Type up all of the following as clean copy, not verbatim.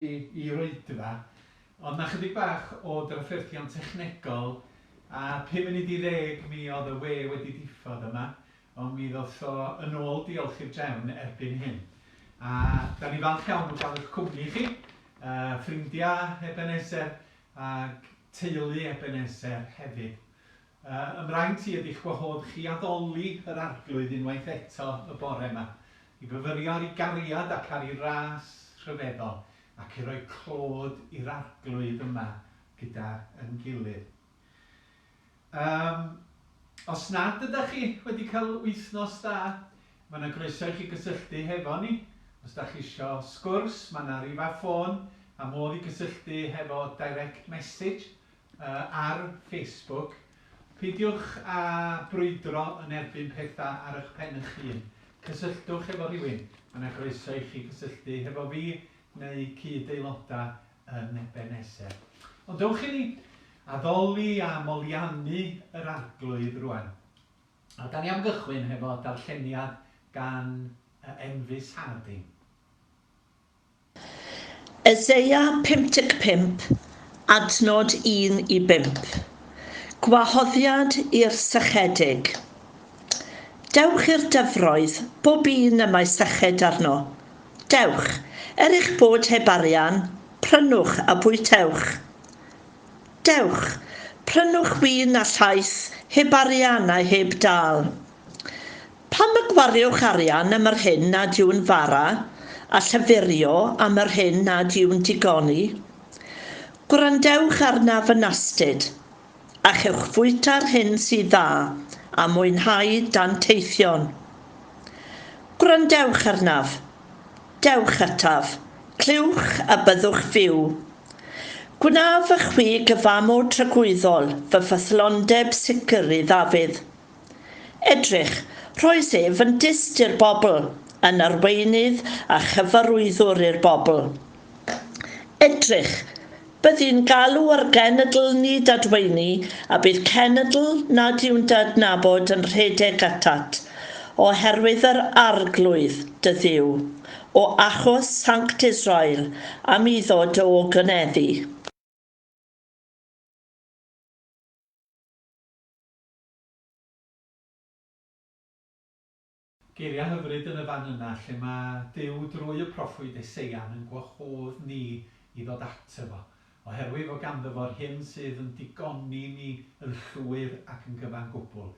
I oedfa, ond 'na chydig bach o drafferthion technegol, a 9:55 mi oedd y we wedi diffodd yma, ond mi ddoth o yn ôl diolch i'r drefn erbyn hyn. A da ni falch iawn o gael eich cwmni chi, ffrindiau Ebenezer ac teulu Ebenezer hefyd. Yy, ymraint i ydi'ch gwahodd chi addoli yr Arglwydd unwaith eto y bore 'ma, i fyfyrio ar 'i gariad ac ar 'i ras rhyfeddol, ac i roi clod i'r Arglwydd yma gyda 'yn gilydd. Yym, os nad ydach chi wedi cael wythnos dda, ma' 'na groeso i chi gysylltu hefo ni. Os dach chi isio sgwrs, ma' 'na rifau ffôn a modd i gysylltu hefo direct message ar Facebook. Peidiwch â brwydro yn erbyn pethau ar eich pen eich hun. Cysylltwch efo rhywun. Mae 'na groeso i chi gysylltu hefo fi neu cyd-aelodau yn Ebenezer. Ond dewch i ni addoli a moliannu yr Arglwydd rwan. A da ni am gychwyn hefo darlleniad gan Enfys Harding. Eseia 55, adnod 1 i 5. Gwahoddiad i'r sychedig. Dewch i'r dyfroedd, bob un y mae syched arno. Dewch, er eich bod heb arian, prynwch a bwytewch. Dewch, prynwch win a llaeth heb arian a heb dâl. Pam y gwariwch arian am yr hyn nad yw'n fara, a llafurio am yr hyn nad yw'n digoni? Gwrandewch arnaf yn astud, a chewch fwyta'r hyn sydd dda, a mwynhau danteithion. Gwrandewch arnaf, dewch ataf, clywch a byddwch fyw. Gwnaf y chwi gyfamod tragwyddol fy ffyddlondeb sicr i Ddafydd. Edrych, rhoes ef yn dyst i'r bobl, yn arweinydd a chyfarwyddwr i'r bobl. Edrych, byddi'n galw ar genedl nid adweini, a bydd cenedl nad yw'n dy adnabod yn rhedeg atat, oherwydd yr Arglwydd, dy Dduw, o achos Sanct Israel, am iddo dy ogoneddu. Geiriau hyfryd yn y fan yna lle mae Duw drwy y proffwyd Eseian yn gwahodd ni i ddod ato fo, oherwydd fod ganddo fo'r hyn sydd yn digoni ni yn llwyr ac yn gyfan gwbl.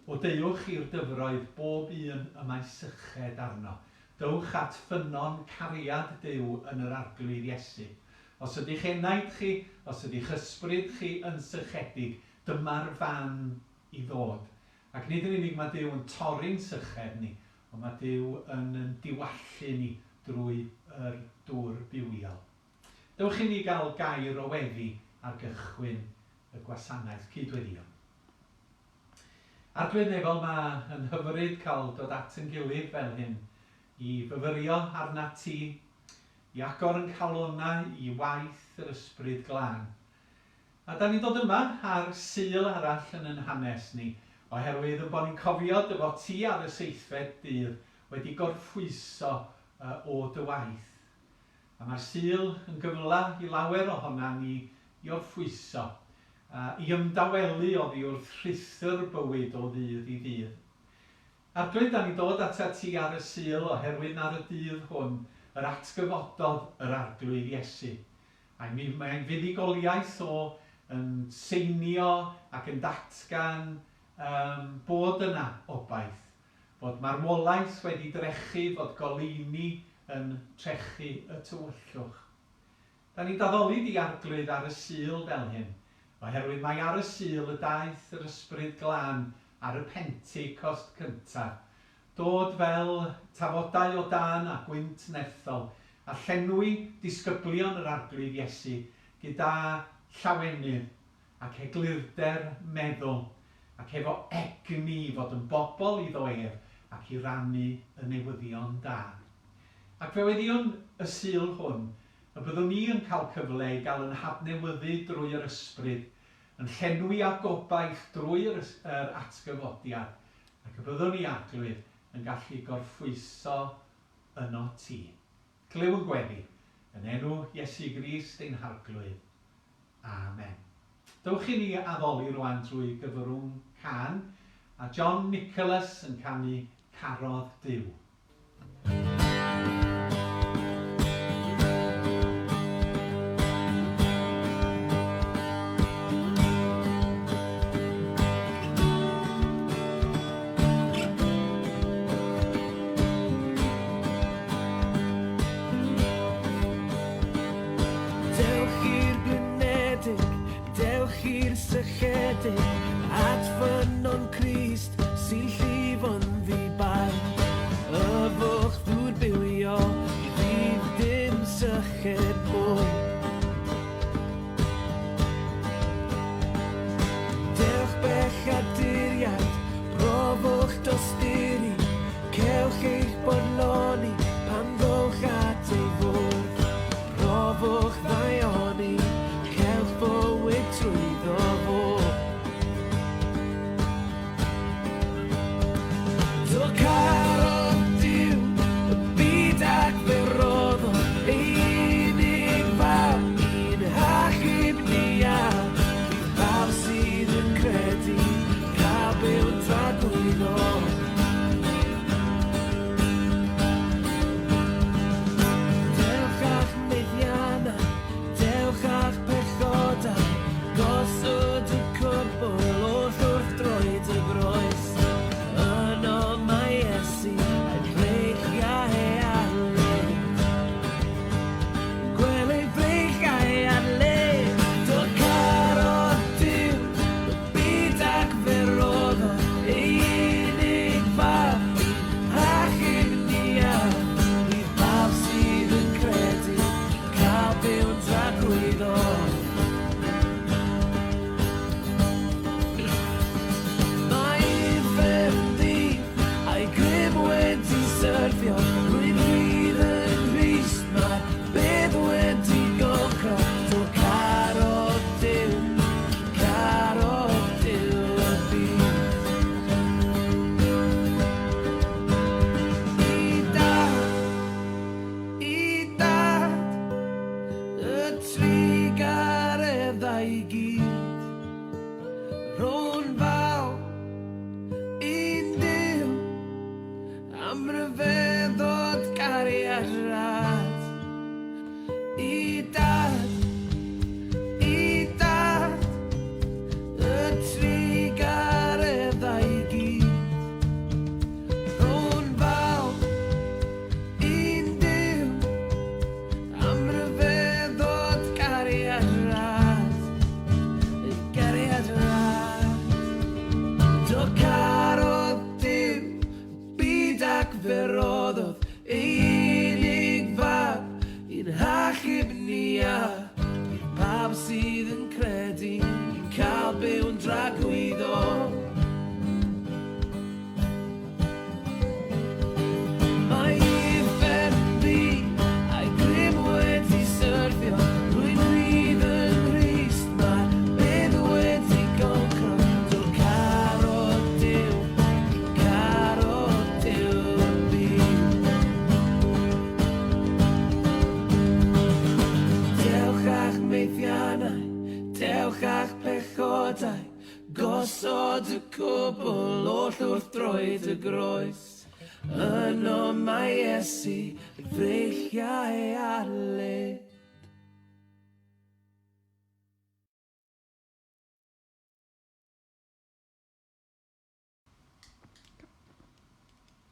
O deuwch i'r dyfroedd bob un y mae syched arno. Dowch at ffynnon cariad Duw yn yr Arglwydd Iesu. Os ydych enaid chi, os ydych ysbryd chi yn sychedig, dyma'r fan i ddod. Ac nid yn unig mae Duw yn torri'n syched ni, ond mae Duw yn yn diwallu ni drwy yr dŵr bywiol. Dewch i ni gael gair o weddi ar gychwyn y gwasanaeth cyd-weddïo. Arglwydd Nefol, mae yn hyfryd cael dod at yn gilydd fel hyn, i fyfyrio arnat ti, i agor yn calonnau i waith yr Ysbryd Glân. A 'dan ni'n dod yma ar Sul arall yn 'yn hanes ni, oherwydd 'yn bo' ni'n cofio dy fod ti ar y seithfed dydd wedi gorffwyso o dy waith. A mae'r Sul yn gyfle i lawer ohona ni i orffwyso, i ymdawelu oddi wrth rhuthr bywyd o ddydd i ddydd. Arglwydd, 'dan ni'n dod atat ti ar y Sul oherwydd ar y dydd hwn yr atgyfododd yr Arglwydd Iesu. Ai mi, mae'n fuddugoliaeth o yn seinio ac yn datgan yym bod yna obaith, fod marwolaeth wedi drechu, fod goleuni yn trechu y tywyllwch. Da ni'n daddoli di Arglwydd ar y Sul fel hyn, oherwydd mai ar y Sul y daeth yr Ysbryd Glân ar y Pentecost cyntaf, Dod fel tafodau o dân a gwynt nerthol, a llenwi disgyblion yr Arglwydd Iesu gyda llawenydd ac eglurder meddwl, ac efo egni i fod yn bobl iddo ef ac i rannu y newyddion da. Ac fe weddïwn y Sul hwn y byddwn ni yn cael cyfle i gael yn hadnewyddu drwy yr Ysbryd, yn llenwi â gobaith drwy yr yr atgyfodiad, Ac y byddwn ni, Arglwydd, yn gallu gorffwyso ynot ti. Clyw yn gweddi. Yn enw Iesu Grist ein Harglwydd. Amen. Dowch i ni addoli rwan drwy gyfrwng cân, a John Nicholas yn canu Carodd Duw. Dewch i'r blinedig, dewch i'r sychedig, at ffynnon Crist sy'n llifo'n ddi-baid. Yfwch ddŵr bywiol, ni fydd dim syched mwy. Dewch bechaduriaid, profwch dosturi, cewch eich bodloni pan ddowch at ei fwrdd. Profwch ddaioni, cewch fywyd trwyddo fo. Do carodd Duw y byd ac fe roddodd ei unig fab i'n hachub ni a bydd pawb sydd yn credu cael byw'n dragwyddol. Dewch â'ch meddiannau, dewch â'ch pechodau, gosod y cwbl oll wrth droed y groes. Yno mae Iesu a'i breichiau ar led. Gwel ei breichiau ar led. Do carodd Duw y byd ac fe roddodd ei unig fab i'n hachub ni a bydd pawb sydd yn credu cael byw'n dragwyddol. Mae uffern ddu a'i grym wedi syrthio, rwy'n rhydd yng Nghrist, mae'r bedd wedi goncro. Do carodd Duw, carodd Duw y byd. I dad, i dad, y trugareddau i gyd. Rhown fawl i'n Duw am ryfeddod cariad rhad. I dad, i dad, y trugareddau i gyd. Rhown fawl i'n Duw am ryfeddod cariad rhad. Cariad rhad. Do carodd Duw byd ac fe roddodd ei unig fab i'n hachub ni a bydd pawb sydd yn credu cael byw'n dragwyddol. Mae uffern ddu a'i grym wedi syrthio, rwy'n rhydd yng Nghrist, mae'r bedd wedi goncro. Do carodd Duw, carodd Duw y byd. Dewch â'ch methiannau, dewch â'ch pechodau, gosod y cwbl oll wrth droed y groes. Yno mae Iesu, ei freichiau ar led.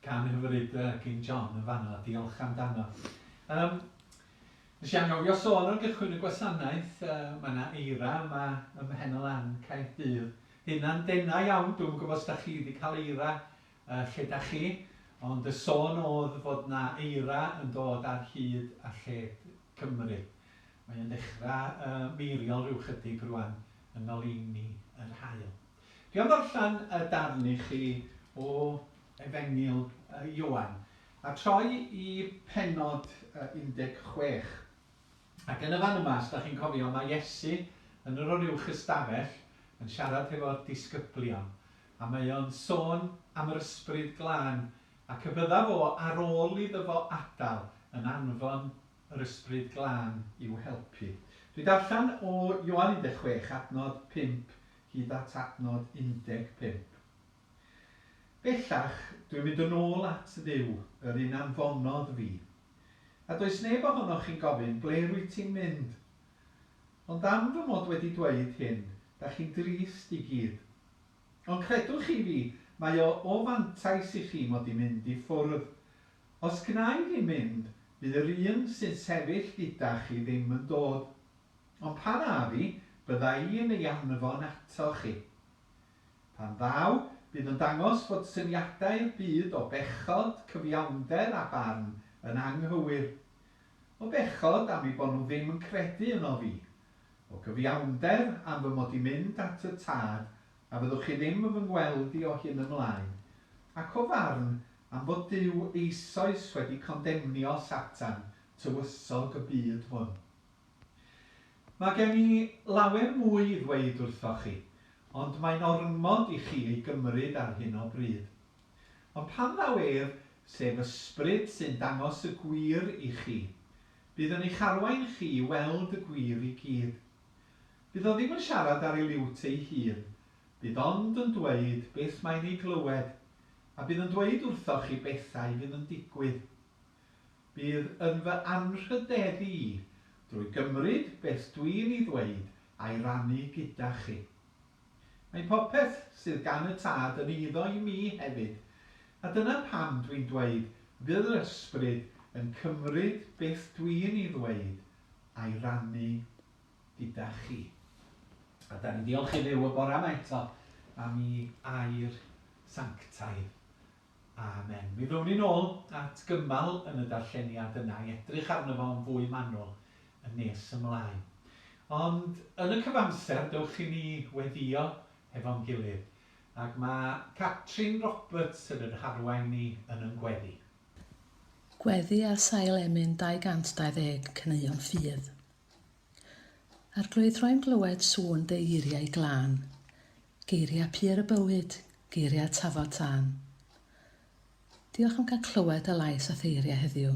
Cân hyfryd gin John yn fanno, diolch amdano. Um, nes i anghofio sôn ar gychwyn y gwasanaeth, mae yna eira yma ym Mhen y Lan, Caerdydd. Hynna'n denau iawn, dwi'm yn gwybod os da chi wedi cael eira lle da chi, ond y sôn oedd fod na eira yn dod ar hyd a lled Cymru. Mae yn dechrau meiriol rhyw chydig rwan yng ngoleuni yr haul. Dwi am ddarllen y darn i chi o Efengyl Ioan, a troi i pennod 16. Ac yn y fan yma, os da chi'n cofio, mae Iesu yn yr oruwch ystafell yn siarad hefo'r disgyblion, a mae o'n sôn am yr Ysbryd Glân, ac y bydda fo ar ôl iddo fo adael yn anfon yr Ysbryd Glân i'w helpu. Dwi darllen o Ioan 16 adnod 5 hyd at adnod 15. Bellach, dwi'n mynd yn ôl at Dduw, yr un anfonodd fi. A does neb ohonoch chi'n gofyn, ble rwyt ti'n mynd? Ond am fy mod wedi dweud hyn, da chi'n drist i gyd. Ond credwch chi fi, mae o o fantais i chi mod i'n mynd i ffwrdd. Os gwna i ddim mynd, fydd yr un sy'n sefyll gyda chi ddim yn dod. Ond pan af i, bydda i'n ei anfon atoch chi. Pan ddaw, bydd yn dangos fod syniadau'r byd o bechod, cyfiawnder a barn yn anghywir. O bechod am eu bod nhw ddim yn credu yno fi. O gyfiawnder am fy mod i'n mynd at y Tad a fyddwch chi ddim yn fy ngweld i o hyn ymlaen. Ac o farn am fod Duw eisoes wedi condemnio Satan, tywysog y byd hwn. Mae gen i lawer mwy i ddweud wrthoch chi, ond mae'n ormod i chi ei gymryd ar hyn o bryd. Ond pan ddaw ef, sef Ysbryd sy'n dangos y gwir i chi, bydd yn eich arwain chi i weld y gwir i gyd. Bydd o ddim yn siarad ar ei liwt ei hun, bydd ond yn dweud beth mae'n ei glywed, a bydd yn dweud wrthoch chi bethau fydd yn digwydd. Bydd yn fy anrhydeddu i drwy gymryd beth dwi'n ei ddweud a'i rannu gyda chi. Mae popeth sydd gan y Tad yn eiddo i mi hefyd, a dyna pam dwi'n dweud fydd yr Ysbryd yn cymryd beth dwi'n ei ddweud a'i rannu gyda chi. A da ni'n diolch i Dduw y bore yma eto am ei air sanctaidd. Amen. Mi ddown ni'n ôl at gymal yn y darlleniad yna i edrych arno fo yn fwy manwl yn nes ymlaen. Ond yn y cyfamser, dewch i ni weddïo hefo'n gilydd. Ac mae Catrin Roberts yn yn harwain ni yn yn gweddi. Gweddi ar sail emyn 220 Caneuon Ffydd. Arglwydd rhoi'm glywed sŵn dy eiriau glân, Geiriau pur y bywyd, geiriau tafod tân. Diolch am gael clywed dy lais a'th eiriau heddiw,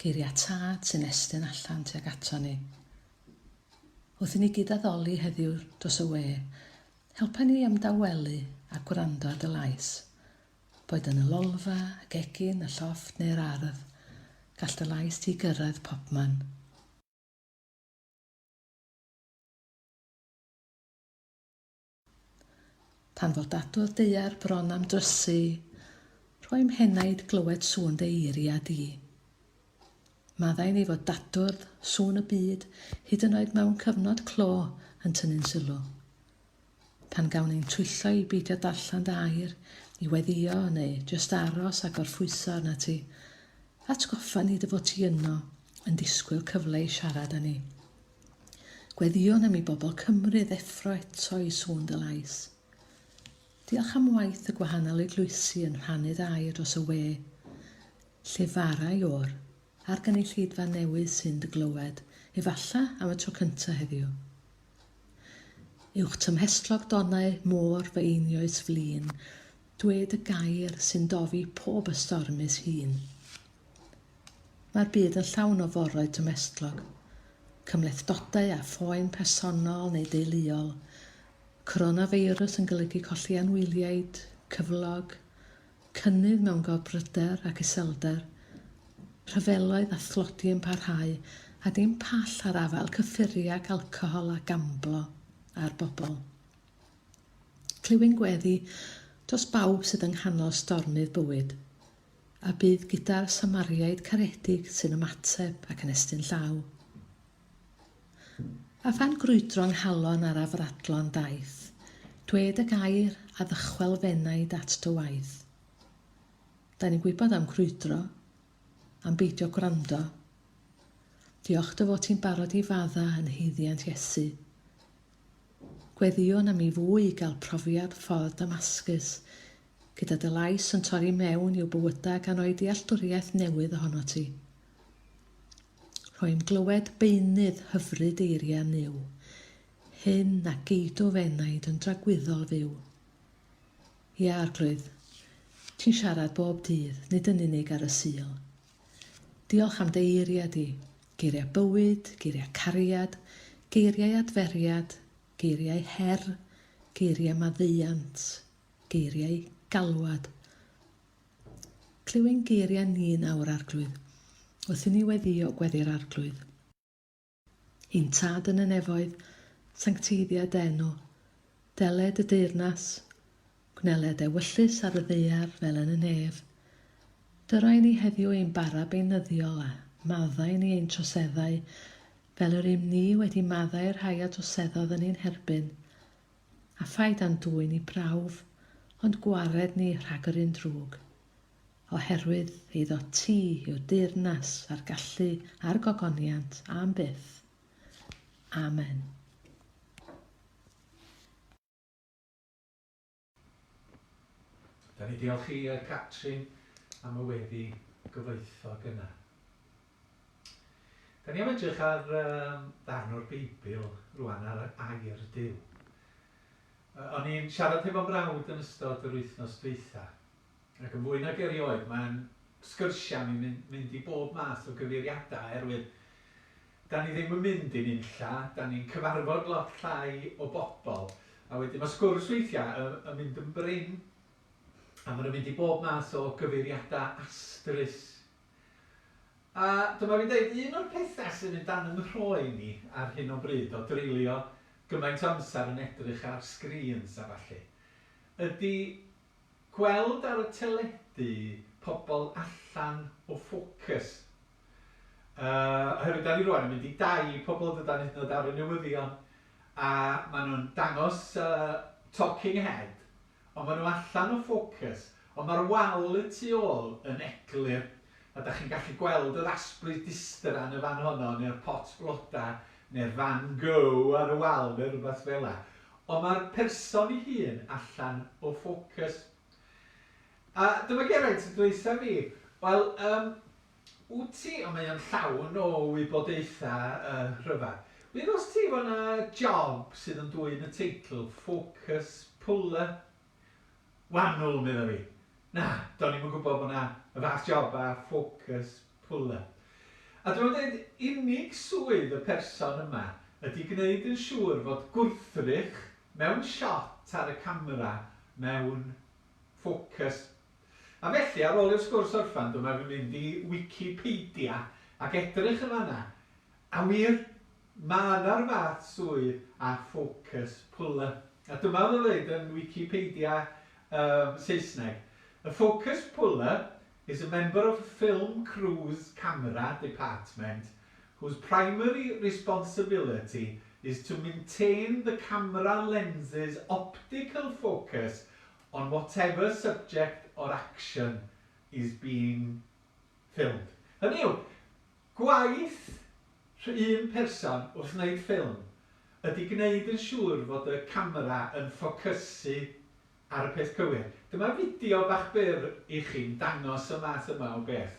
geiriau Tad sy'n estyn allan tuag ato ni. Wrth i ni gyd-addoli heddiw dros y we, helpa ni i ymdawelu a gwrando ar dy lais. Boed yn y lolfa, y gegin, y llofft neu'r ardd, gall dy lais di gyrraedd pobman. Pan fo dadwr daear bron am drysu, rhoi i'm henaid glywed sŵn dy eiriau di. Maddau ni fod dadwrdd, sŵn y byd, hyd yn oed mewn cyfnod clo, yn tynnu'n sylw. Pan gawn ein twyllo i beidio darllen dy air, i weddïo neu jyst aros a gorffwyso arnat ti, atgoffa ni dy fod ti yno, yn disgwyl cyfle i siarad â ni. Gweddïwn am i bobl Cymru ddeffro eto i sŵn dy lais. Diolch am waith y gwahanol eglwysi yn rhannu dy air dros y we. Llefarai o'r, a'r gynulleidfa newydd sy'n dy glywed, efalla am y tro cynta heddiw. Uwch tymhestlog donnau môr fy einioes flin, dwed y gair sy'n dofi pob ystormus hun. Mae'r byd yn llawn o foroedd tymhestlog, cymhlethdodau a phoen personol neu deuluol, coronafeirws yn golygu colli anwyliaid, cyflog, cynnydd mewn gorbryder ac iselder, rhyfeloedd a thlodi yn parhau a dim pall ar afael cyffuriau ac alcohol a gamblo ar bobl. Clywyn gweddi dros bawb sydd yng nghanol stormydd bywyd. A bydd gyda'r Samariaid caredig sy'n ymateb ac yn estyn llaw. A phan grwydro 'nghalon ar afradlon daith, dwed y gair a ddychwel f'enaid at dy waith. Da ni'n gwybod am crwydro, am beidio gwrando. Diolch dy fod ti'n barod i fadda yn haeddiant Iesu. Gweddïwn am i fwy gael profiad ffordd Damascus, gyda dy lais yn torri mewn i'w bywydau gan roi dealltwriaeth newydd ohonot ti. Rhoi'm glywed beunydd hyfryd eiriau Nuw, hyn a geidw f'enaid yn dragwyddol fyw. Ie, Arglwydd, ti'n siarad bob dydd, nid yn unig ar y Sul. Diolch am dy eiriau di. Geiriau bywyd, geiriau cariad, geiriau adferiad, geiriau her, geiriau maddeuant, geiriau galwad. Clyw ein geiriau ni nawr, Arglwydd, wrth i ni weddïo gweddi'r Arglwydd. Ein Tad yn y nefoedd, sancteiddia d'enw. Deled y deyrnas. Gwneled ewyllys ar y ddaear fel yn y nef. Dyro i ni heddiw ein bara beunyddiol a maddau ni ein troseddau, fel yr ym ni wedi maddau i'r rhai a droseddodd yn ein herbyn. A phaid â'n dwyn i brawf, ond gwared ni rhag yr un drwg. Oherwydd eiddo ti yw'r deyrnas a'r gallu a'r gogoniant am byth. Amen. Da ni diolch i Catrin am y weddi gyfoethog yna. Da ni am edrych ar um, ddarn o'r Beibl rwan ar air Duw. O'n i'n siarad hefo mrawd yn ystod yr wythnos dwytha, Ac yn fwy nag erioed, mae'n sgyrsiau ni'n mynd, mynd i bob math o gyfeiriadau oherwydd da ni ddim yn mynd i nunlla, da ni'n cyfarfod lot llai o bobl, a wedyn mae sgwrs weithiau yn, yn mynd yn brin, a maen nhw'n mynd i bob math o gyfeiriadau astrus. A dyma fi'n dweud, un o'r pethau sy'n mynd dan 'y nghroen i ar hyn o bryd o dreulio gymaint o amser yn edrych ar sgrîns a ballu, ydy Gweld ar y teledu pobl allan o ffocus. Yy, oherwydd da ni rwan yn mynd i dai pobl dydan hyd yn oed ar y newyddion, a maen nhw'n dangos yy talking head, ond maen nhw allan o ffocus, ond mae'r wal y tu ôl yn eglur, a da chi'n gallu gweld yr Asprey Distran yn y fan honno, neu'r pot bloda, neu'r Van Gogh ar y wal, neu rhywbeth fela. Ond mae'r person ei hun allan o ffocus. A dyma Geraint yn dweutha fi, wel, yym, wyt ti, ond mae o'n llawn o wybodaethau uh, rhyfedd. Wyddost ti fod 'na job sydd yn dwyn y teitl Focus Puller? Wanwl, medda fi. Na, do'n i'm yn gwybod bod 'na y fath job â focus puller. A dwi'm yn deud, unig swydd y person yma ydi gwneud yn siŵr fod gwrthrych mewn shot ar y camera mewn focus. A felly, ar ôl i'r sgwrs orffan, dyma fi'n mynd i Wicipedia ac edrych yn fan'na, A wir, ma' 'na'r fath swydd â focus puller. A dyma oedd o'n ddeud yn Wicipedia yym Saesneg, A focus puller is a member of a film crew's camera department whose primary responsibility is to maintain the camera lens's optical focus on whatever subject or action is being filmed. Hynny yw, Gwaith un person wrth wneud ffilm ydy gwneud yn siŵr fod y camera yn ffocysu ar y peth cywir. Dyma fideo bach byr i chi'n dangos y math yma o beth.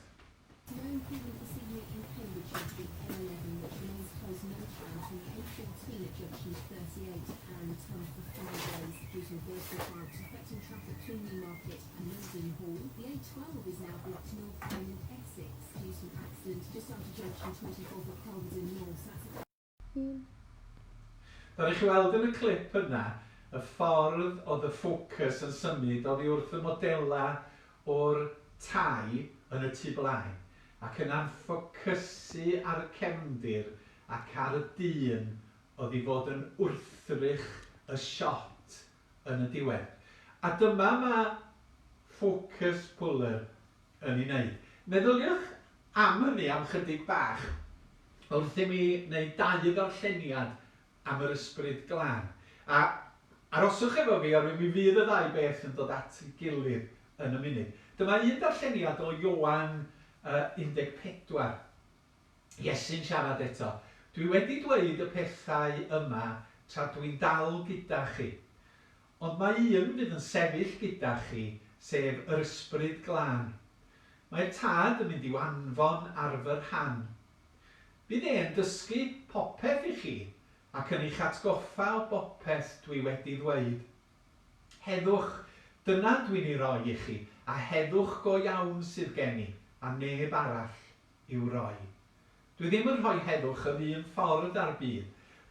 No improvement this evening in Cambridgeshire to the M11 which remains closed northbound from the A14 at junction 38 and tunnel for 5 days due to a vehicle fault affecting traffic between Newmarket and Mildenhall. The A12 is now blocked northbound in Essex due to an accident just after junction 24 for Kelvedon North. So that's Un. Ddaru chi weld yn y clip yna y ffordd oedd y ffocws yn symud oddi wrth y modelau o'r tai yn y tu blaen ac yna'n ffocysu ar y cefndir ac ar y dyn oedd i fod yn wrthrych y siot yn y diwedd. A dyma mae focus puller yn ei wneud. Meddyliwch am hynny am chydig bach wrth i mi wneud dau ddarlleniad am yr Ysbryd Glân. A aroswch efo fi oherwydd mi fydd y ddau beth yn dod at ei gilydd yn y munud. Dyma un darlleniad o Ioan 14. Iesu'n siarad eto. Dwi wedi dweud y pethau yma tra dwi'n dal gyda chi. Ond mae un fydd yn sefyll gyda chi, sef yr Ysbryd Glân. Mae'r Tad yn mynd i'w anfon ar fy rhan. Bydd e'n dysgu popeth i chi ac yn eich atgoffa o bopeth dwi wedi ddweud. Heddwch, dyna dwi'n ei roi i chi, a heddwch go iawn sydd gen i, a neb arall i'w roi. Dwi ddim yn rhoi heddwch yr un ffordd â'r byd.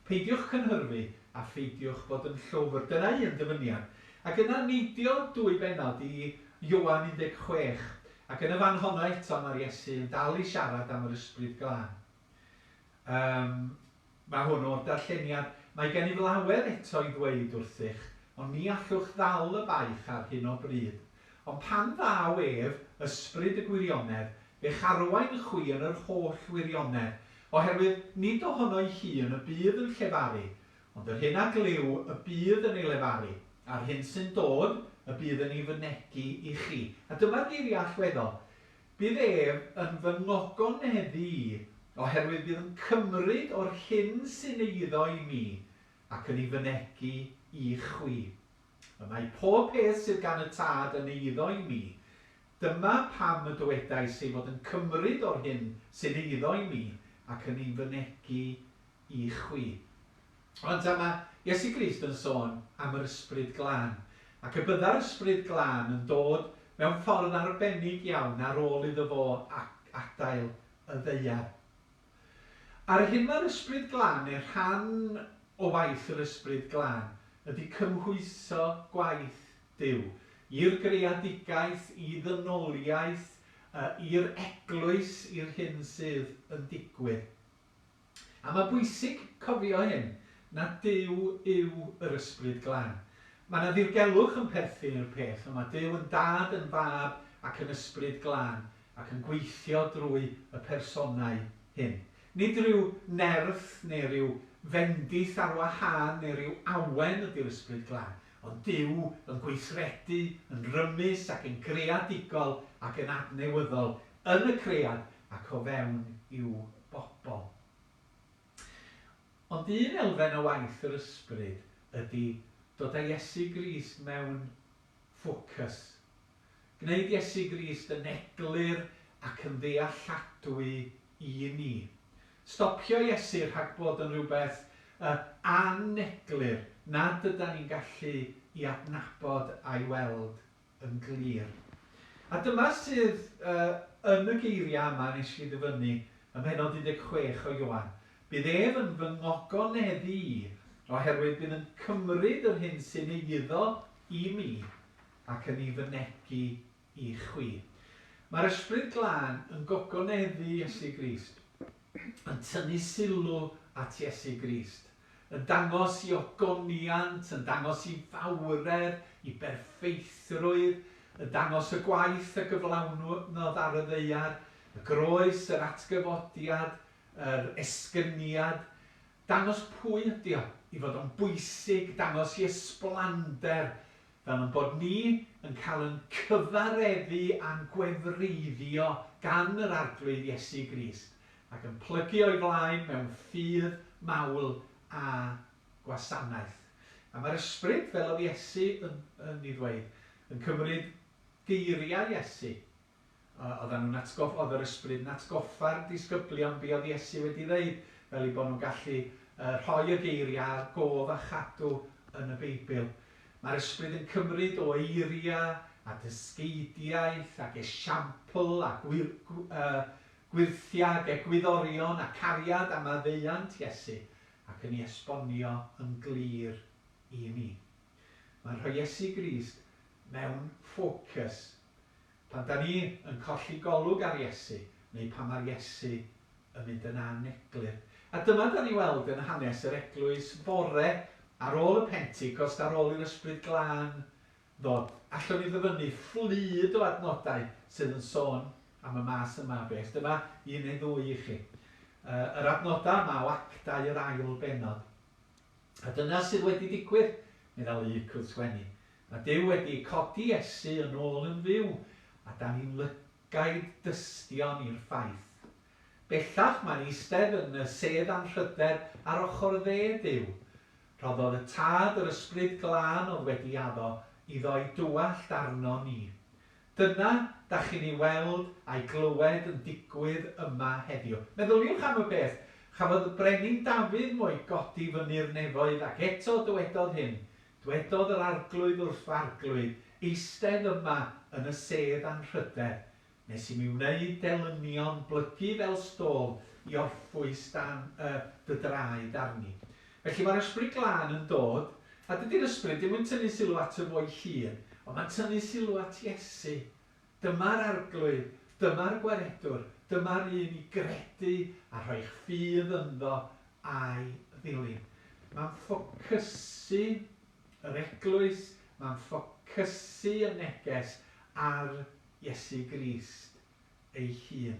Peidiwch cynhyrfu a pheidiwch bod yn llwfr. Dyna un dyfyniad. Ac yna neidio dwy bennod i Ioan 16, ac yn y fan honno eto mae'r Iesu yn dal i siarad am yr Ysbryd Glân. Yym, mae hwn o'r darlleniad, Mae gennyf lawer eto i ddweud wrthych, ond ni allwch ddal y baich ar hyn o bryd. Ond pan ddaw ef, Ysbryd y gwirionedd, fe'ch arwain chwi yn yr holl wirionedd, oherwydd nid ohono'i hun y bydd yn llefaru, ond yr hyn a glyw y bydd yn ei lefaru, a'r hyn sy'n dod y bydd yn ei fynegi i chi. A dyma'r geiriau allweddol, Bydd ef yn fy ngogoneddu i, oherwydd bydd yn cymryd o'r hyn sy'n eiddo i mi, ac yn ei fynegi i chwi. Y mae pob peth sydd gan y Tad yn eiddo i mi. Dyma pam y dywedais ei fod yn cymryd o'r hyn sy'n eiddo i mi ac yn ei fynegi i chwi. Ond ta mae Iesu Grist yn sôn am yr Ysbryd Glân, ac y bydda'r Ysbryd Glân yn dod mewn ffordd arbennig iawn ar ôl iddo fo adael y ddaear. A'r hyn mae'r Ysbryd Glân, neu rhan o waith yr Ysbryd Glân, ydy cymhwyso gwaith Duw i'r greadigaeth, i ddynoliaeth, i'r eglwys, i'r hyn sydd yn digwydd. A mae'n bwysig cofio hyn, na Duw yw yr Ysbryd Glân. Mae 'na ddirgelwch yn perthyn i'r peth, ond mae Duw yn Dad, yn Fab ac yn Ysbryd Glân, ac yn gweithio drwy y personau hyn. Nid rhyw nerth neu ryw fendith ar wahân neu ryw awen ydy'r Ysbryd Glân, ond Duw yn gweithredu yn rymus ac yn greadigol ac yn adnewyddol yn y cread ac o fewn i'w bobl. Ond un elfen o waith yr Ysbryd ydy dod â Iesu Grist mewn ffocws. Gwneud Iesu Grist yn eglur ac yn ddealladwy i ni. Stopio Iesu rhag bod yn rhywbeth yy aneglur nad ydan ni'n gallu i adnabod a'i weld yn glir. A dyma sydd yy yn y geiriau yma nes i ddyfynnu ym mhennod 16 o Ioan. Bydd ef yn fy ngogoneddu i, oherwydd bydd yn cymryd yr hyn sy'n eiddo i mi ac yn ei fynegi i chwi. Mae'r Ysbryd Glân yn gogoneddu Iesu Grist, yn tynnu sylw at Iesu Grist, yn dangos i ogoniant, yn dangos i fawredd, i berffeithrwydd, yn dangos y gwaith a gyflawnodd ar y ddaear, y groes, yr atgyfodiad, yr esgyniad, dangos pwy ydy o, i fod o'n bwysig, dangos i ysblander, fel ein bod ni yn cael ein cyfareddu a'n gwefreiddio gan yr Arglwydd Iesu Grist, ac yn plygu o'i flaen mewn ffydd, mawl a gwasanaeth. A mae'r Ysbryd, fel oedd Iesu yn, yn ei ddweud, yn cymryd geiriau Iesu, Oedden nhw'n atgoff, oedd yr Ysbryd yn atgoffa'r disgyblion be oedd Iesu wedi ddeud, fel eu bod nhw'n gallu rhoi y geiriau ar gof a chadw yn y Beibl. Mae'r Ysbryd yn cymryd o eiriau a dysgeidiaeth ac esiampl a gwir, gwyrthiau ac egwyddorion a cariad a maddeuant Iesu ac yn ei esbonio yn glir i ni. Mae'n rhoi Iesu Grist mewn ffocws Pan 'da ni yn colli golwg ar Iesu, neu pan mae'r Iesu yn mynd yn aneglur. A dyma 'da ni weld yn hanes yr eglwys fore ar ôl y Pentecost, ar ôl i'r Ysbryd Glân ddod. Allwn ni ddyfynnu fflyd o adnodau sydd yn sôn am y math yma o beth. Dyma un neu ddwy i chi. Yr adnodau yma o Actau yr ail bennod. A dyna sydd wedi digwydd, meddai Luc wrth sgwennu. Mae Duw wedi codi Iesu yn ôl yn fyw, a 'dan ni'n lygaid dystion i'r ffaith. Bellach mae'n eistedd yn y sedd anrhydedd ar ochr dde Duw. Rhoddodd y Tad yr Ysbryd Glân oedd wedi addo iddo i dywallt arno ni. Dyna 'dach chi'n ei weld a'i glywed yn digwydd yma heddiw. Meddyliwch am y peth, chafodd y Brenin Dafydd mo'i godi fyny'r nefoedd ac eto dywedodd hyn, Dwedodd yr Arglwydd wrth fy Arglwydd, Eistedd yma yn y sedd anrhydedd, Nes i mi wneud delynion blygu fel stôl i orffwys dan y dy draed arni. Felly mae'r Ysbryd Glân yn dod, a dydy'r Ysbryd ddim yn tynnu sylw ato fo'i hun, ond mae'n tynnu sylw at Iesu. Dyma'r Arglwydd, dyma'r Gwaredwr, dyma'r un i gredu a rhoi'ch ffydd ynddo a'i ddilyn. Mae'n ffocysu yr eglwys, mae'n ffocysu y neges ar Iesu Grist ei hun.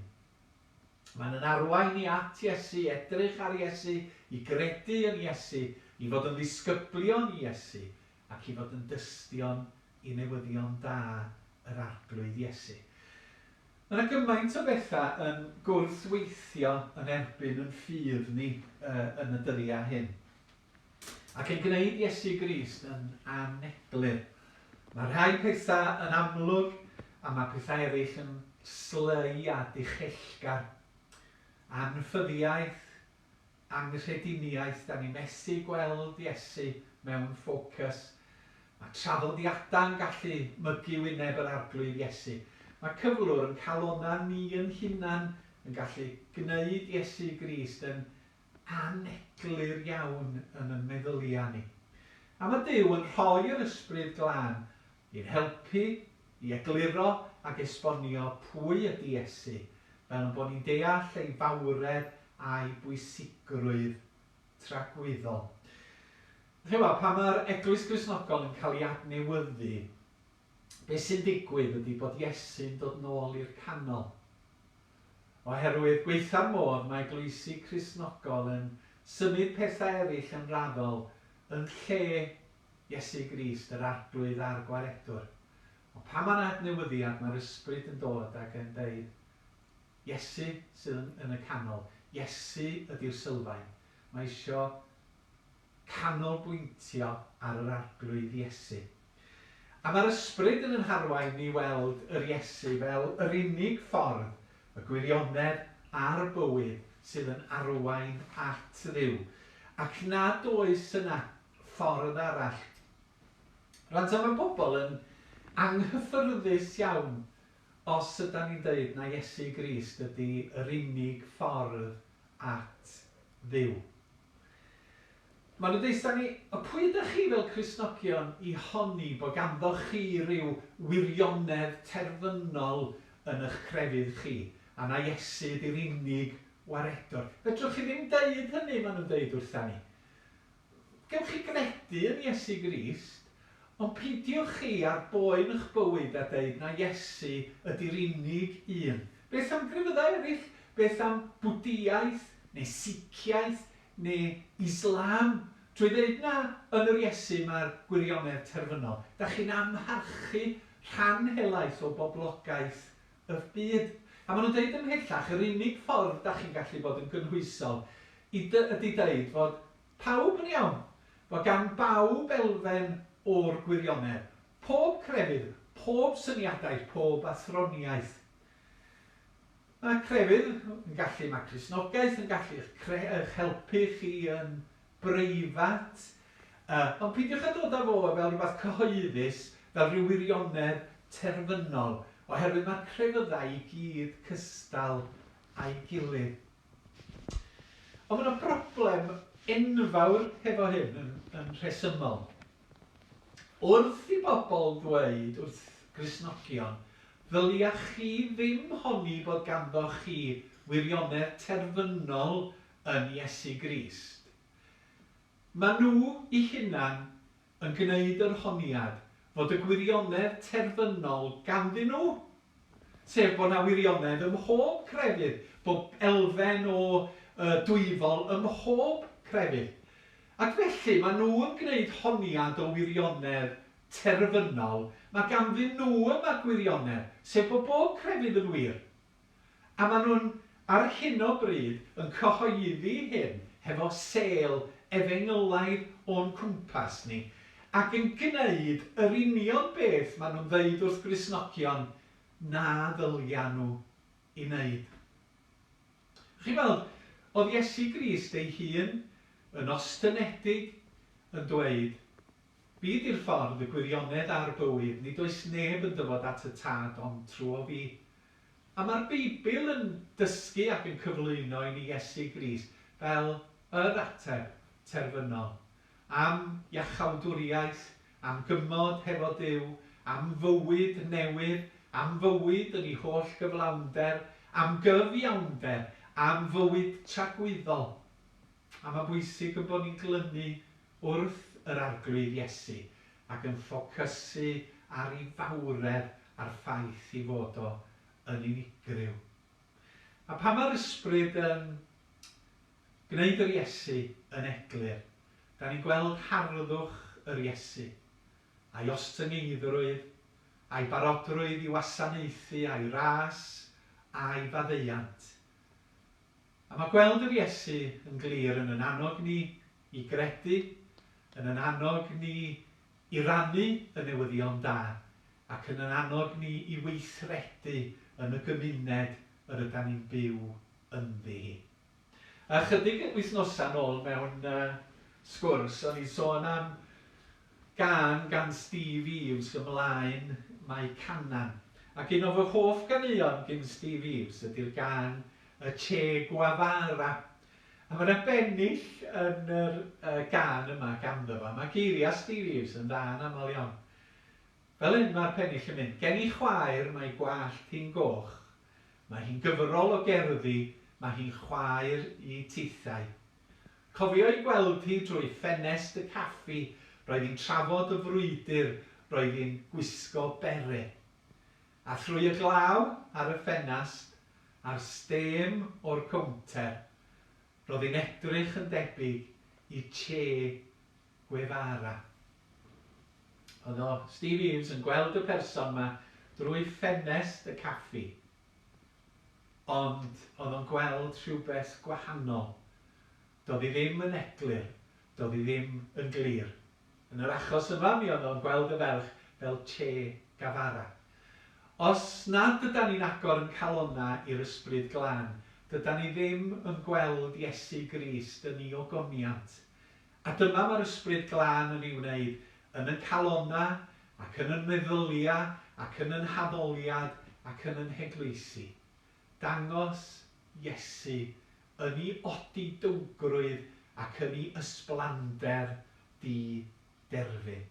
Mae'n yn arwain ni at Iesu, edrych ar Iesu, i gredu yn Iesu, i fod yn ddisgyblion i Iesu, ac i fod yn dystion i newyddion da yr Arglwydd Iesu. Mae yna gymaint o bethau yn gwrthweithio yn erbyn yn ffydd ni yn y dyddiau hyn. Ac yn gwneud Iesu Grist yn aneglur. Mae rhai pethau yn amlwg a mae pethau eraill yn slei a dichellgar. Anffyddiaeth, anghrediniaeth, da ni methu gweld Iesu mewn ffocws. Mae traddodiadau'n gallu mygu wyneb yr Arglwydd Iesu. Mae cyflwr yn calonnau ni yn hunan yn gallu gwneud Iesu Grist yn aneglur iawn yn yn meddyliau ni. A mae Duw yn rhoi yr Ysbryd Glân i'n helpu i egluro ac esbonio pwy ydy Iesu, fel ein bod ni'n deall ei fawredd a'i bwysigrwydd tragwyddol. Chimod, pan mae'r Eglwys Gristnogol yn cael ei adnewyddu, be sy'n digwydd ydy bod Iesu'n dod nôl i'r canol. Oherwydd gwaetha'r modd mae eglwysi Cristnogol yn symud pethau eraill yn raddol yn lle Iesu Grist, yr Arglwydd a'r Gwaredwr. Ond pan mae 'na adnewyddiad, mae'r Ysbryd yn dod ac yn deud, Iesu sydd yn, yn y canol. Iesu ydy'r sylfaen. Mae isio canolbwyntio ar yr Arglwydd Iesu. A mae'r Ysbryd yn yn harwain ni weld yr Iesu fel yr unig ffordd, y gwirionedd a'r bywyd sydd yn arwain at Dduw, ac nad oes yna ffordd arall. Rwan ta mae pobl yn anghyffyrddus iawn os ydan ni'n deud na Iesu Grist ydy yr unig ffordd at Dduw. Maen nhw'n deutha ni, o pwy ydych chi fel Cristnogion i honni bod ganddoch chi ryw wirionedd terfynol yn eich crefydd chi, a na Iesu ydy'r unig waredwr? Fedrwch chi ddim deud hynny, maen nhw'n deud wrtha ni. Gewch chi gredu yn Iesu Grist, ond peidiwch chi â'r boen ych bywyd a deud na Iesu ydy'r unig un. Beth am grefyddau eraill? Beth am Bwdiaeth neu Siciaeth neu Islam, trwy ddeud na, yn yr Iesu mae'r gwirionedd terfynol. Dach chi'n amharchu rhan helaeth o boblogaeth y byd. A maen nhw'n deud ymhellach, yr unig ffordd dach chi'n gallu bod yn gynhwysol i ydy deud fod pawb yn iawn, fod gan bawb elfen o'r gwirionedd, pob crefydd, pob syniadaeth, pob athroniaeth. Mae crefydd yn gallu, mae Cristnogaeth yn gallu eich, cre, eich helpu chi yn breifat, uh, ond peidiwch â dod â fo fel rhywbeth cyhoeddus, fel rhyw wirionedd terfynol, oherwydd mae'r crefyddau i gyd cystal â'i gilydd. Ond mae yna broblem enfawr hefo hyn yn, yn rhesymol. Wrth i bobl ddweud wrth Gristnogion, ddylia chi ddim honni bod ganddoch chi wirionedd terfynol yn Iesu Grist. Maen nhw eu hunan yn gwneud yr honiad fod y gwirionedd terfynol ganddyn nhw, sef bod 'na wirionedd ym mhob crefydd, bod elfen o dwyfol ym mhob crefydd. Ac felly, maen nhw yn gwneud honiad o wirionedd terfynol, mae ganddyn nhw yma gwirionedd, sef bod bob crefydd yn wir. A maen nhw'n, ar hyn o bryd, yn cyhoeddi hyn hefo sêl efengylaidd o'n cwmpas ni, ac yn gwneud yr union beth maen nhw'n ddeud wrth Gristnogion na ddylia nhw i wneud. Chi'n gweld, oedd Iesu Grist ei hun yn ostynedig yn dweud, Fi 'di'r ffordd, y gwirionedd a'r bywyd, nid oes neb yn dyfod at y Tad ond trwo fi. A mae'r Beibl yn dysgu ac yn cyflwyno i ni Iesu Grist fel yr ateb terfynol am iachawdwriaeth, am gymod hefo Duw, am fywyd newydd, am fywyd yn ei holl gyflawnder, am gyfiawnder, am fywyd tragwyddol. A mae'n bwysig ein bod ni'n glynu wrth yr Arglwydd Iesu ac yn ffocysu ar ei fawredd a'r ffaith ei fod o yn unigryw. A pan mae'r Ysbryd yn gwneud yr Iesu yn eglur, da ni'n gweld harddwch yr Iesu, a'i ostyngeiddrwydd, a'i barodrwydd i wasanaethu, a'i ras, a'i faddeuant. A mae gweld yr Iesu yn glir yn yn annog ni i gredu, yn yn annog ni i rannu y newyddion da, ac yn yn annog ni i weithredu yn y gymuned yr ydan ni'n byw ynddi hi. Ychydig wythnosau nôl mewn sgwrs o'n i'n sôn am gân gan Steve Eaves Ymlaen Mae Canaan. Ac un o fy hoff ganeuon gin Steve Eaves ydi'r gân y Che Guevara. A mae 'na bennill yn yr gân yma ganddo fo, a mae geiriau Steve Eaves yn dda yn aml iawn. Fel hyn mae'r pennill yn mynd, Gen i chwaer, mae gwallt hi'n goch. Mae hi'n gyfrol o gerddi, mae hi'n chwaer i tithau. Cofio ei gweld hi drwy ffenest y caffi, roedd hi'n trafod y frwydr, roedd hi'n gwisgo beret. A thrwy y glaw ar y ffenast, a'r stêm o'r cownter, roedd hi'n edrych yn debyg i Che Guevara. Oedd o, Steve Eaves, yn gweld y person 'ma drwy ffenest y caffi, ond oedd o'n gweld rhywbeth gwahanol. Doedd hi ddim yn eglur, doedd hi ddim yn glir. Yn yr achos yma, mi oedd o'n gweld y ferch fel Che Guevara. Os nad ydan ni'n agor yn calonnau i'r Ysbryd Glân, dydan ni ddim yn gweld Iesu Grist yn ei ogoniant. A dyma mae'r Ysbryd Glân yn ei wneud yn yn calonnau ac yn yn meddyliau ac yn yn haddoliad ac yn yn heglwysi. Dangos Iesu yn ei odidowgrwydd ac yn ei ysblander di-derfyn.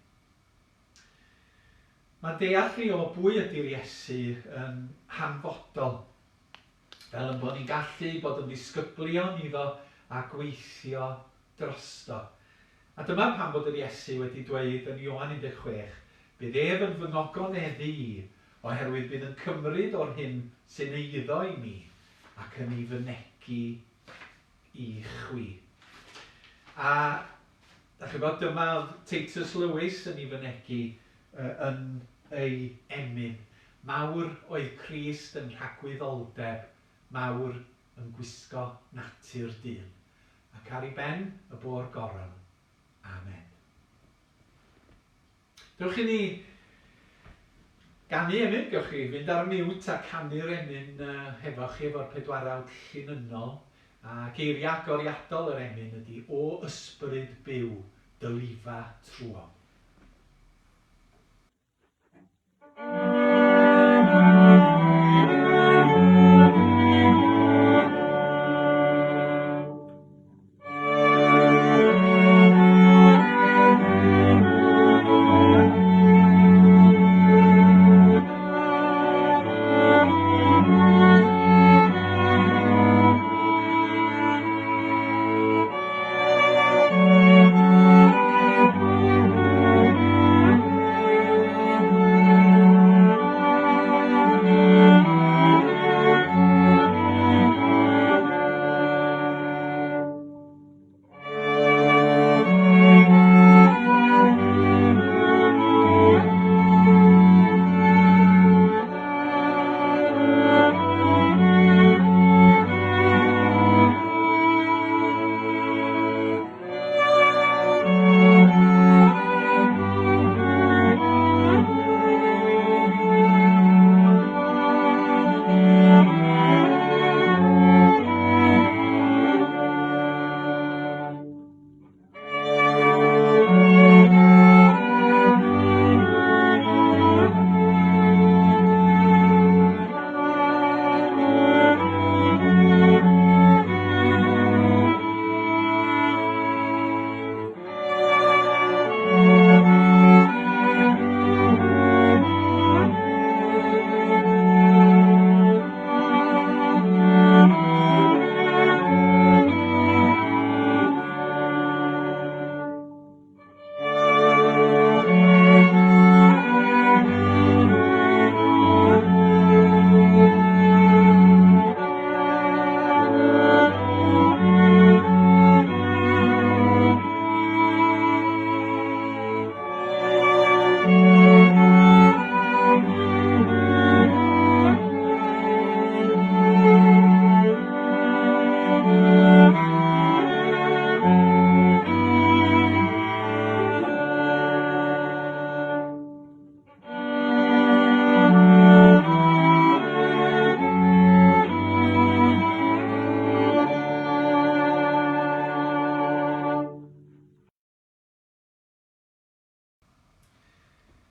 Mae deall ni o bwy ydy'r Iesu yn hanfodol, fel yn bod ni'n gallu bod yn ddisgyblion iddo a gweithio drosto. A dyma pam bod yr Iesu wedi dweud yn Ioan 16, Bydd ef yn fy ngogoneddu i, oherwydd bydd yn cymryd o'r hyn sy'n eiddo i mi, ac yn ei fynegi i chwi. A, da chi'n gwybod, dyma oedd Titus Lewis yn ei fynegi yn ei emyn. Mawr oedd Crist yn rhagwyddoldeb, mawr yn gwisgo natur dyn. Ac ar ei ben y bo'r goron. Amen. Dewch i ni ganu emyn, gewch chi fynd ar mute a canu'r emyn hefo chi efo'r pedwarawd llinynnol. A geiriau agoriadol yr emyn ydy O ysbryd byw, dylifa trwom.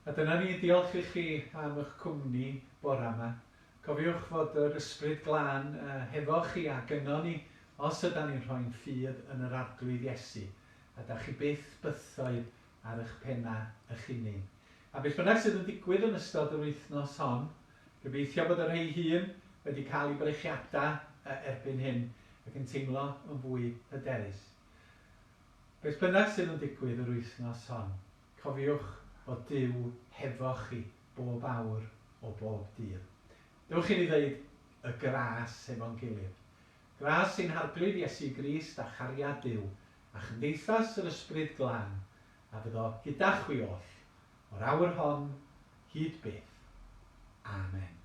A dyna ni, diolch i chi am eich cwmni bora yma. Cofiwch fod yr Ysbryd Glân hefo chi a gynnon ni os ydan ni'n rhoi'n ffydd yn yr Arglwydd Iesu, a da chi byth bythoedd ar eich penna eich hunain. A beth bynnag sydd yn digwydd yn ystod yr wythnos hon, gobeithio bod y rhei hŷn wedi cael eu brechiadau erbyn hyn ac yn teimlo yn fwy hyderus. Beth bynnag sydd yn digwydd yr wythnos hon, cofiwch fod Duw hefo chi bob awr o bob dydd. Dewch i ni ddeud y gras hefo'n gilydd. Gras ein Harglwydd Iesu Grist a chariad Duw a chymdeithas yr Ysbryd Glân a fyddo gyda chwi oll, o'r awr hon hyd byth. Amen.